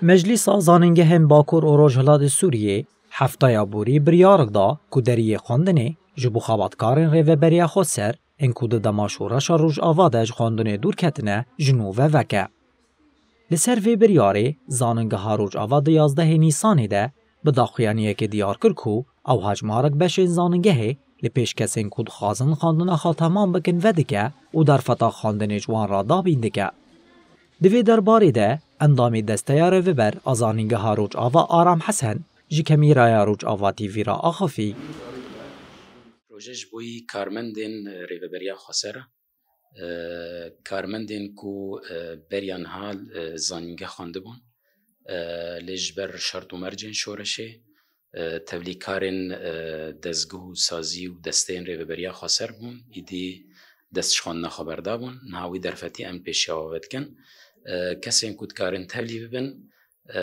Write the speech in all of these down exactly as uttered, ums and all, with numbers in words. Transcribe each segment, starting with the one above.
Meclîsa Zanîngehên Bakur û Rojhilatê Sûriyê hefteya borî biryarik da ku deriyê xwendinê ji bo xebatkarên Rêveberiya Xweser ên ku di dema şoreşa Rojava de ji xwendinê dûr ketine, ji nû ve veke. Li ser vê biryarê Zanîngeha Rojava di yazdehê Nîsanê de bi daxuyaniyekê diyar kir ku ew hejmarek beşên zanîngehê li pêş kesên ku dixwazin xwendina xwe temam bikin vedike û derfeta xwendinê ji wan re dabîn dike. Di vê derbarê de endamê Desteya Rêveber a Zanîngeha Rojava Aram Hesen ji kamîraya Rojava T V re axifî. Proje ji bo karmendên Rêveberiya Xweser e. E, karmendên ku, e, beriya niha, e, zanîngeh xwendibûn, e, lê ji ber şert û mercên şoreşê, e, tevlîkarên, e, dezgeh û sazî û desteyên Rêveberiya Xweser bûn, îdî dest ji xwendina xwe berdabûn. Niha wî derfetî em pêşiya we vedikin. E, kesên ku dikarin tevlî bibin, e,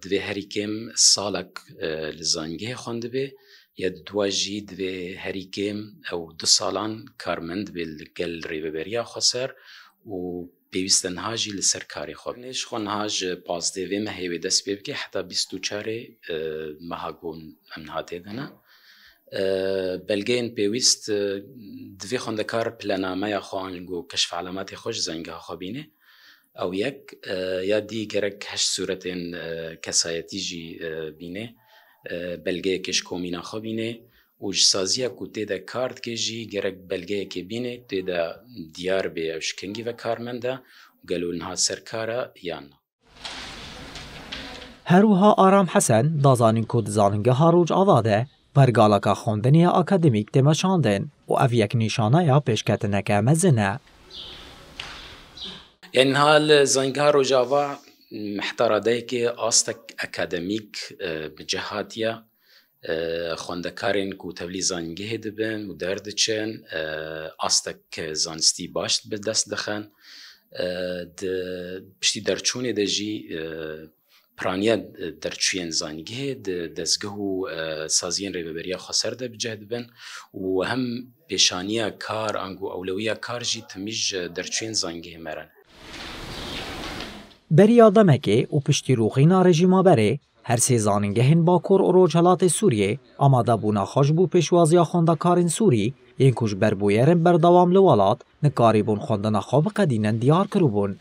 divê herî kêm salek, e, li zanîngehê xwendibe, ya di dua jî divê herî kêm ew du salan karmend be li gel Rêveberiya Xweser û pêwîst e niha jî li ser karê xwe bine. Ji xwe niha ji pazdeh vê mehê wê dest pê bike heta bîst û çarê, e, meha ku em niha tê de ne. E, belgeyên pêwîst, e, divê xwendekar planenameya xwe an ku keşf elematê xwe ji zanîngeha xwe bîne. Ew yek, e, ya dî gerek heşt sûretên, e, kesayetî jî, e, bîne, e, belgeyekê ji komîna xwe bîne û ji saziya ku tê de kar dike jî gerek belgeyekê bîne, tê de diyar bê ew ji kengî ve karmend e û gelo niha ser kar e yan na. Her wiha Aram Hesen da zanîn ku di Zanîngeha Rojava de pergaleka xwendinê ya akademîk tê meşandin û ev yek nîşaneya pêşketineke mezin e. Yanî niha li Zanîngeha Rojava heta radeyekê astek akademîk, e, bi cih hatiye. E, xwendekarên ku tevlî zanîngehê dibin û derdiçin, e, astek zanistî baş bi dest dixin. E, di piştî derçûnê de jî, e, piraniya derçûyên zanîngehê di dezgeh û, e, saziyên Rêveberiya Xweser de bi cih dibin û hem pêşaniya kar, ango ewlewiya kar jî timî ji derçûyên zanîngehê me re ne. Beriya demekê û piştî rûxîna rejîma berê, her sê zanîngehên Bakur û Rojhilatê Sûriyê amadebûna xwe ji bo pêşwaziya xwendekarên Sûrî yên ku ji ber bûyerên berdewam li welat nikarîbûn xwendina xwe biqedînin diyar kiribûn.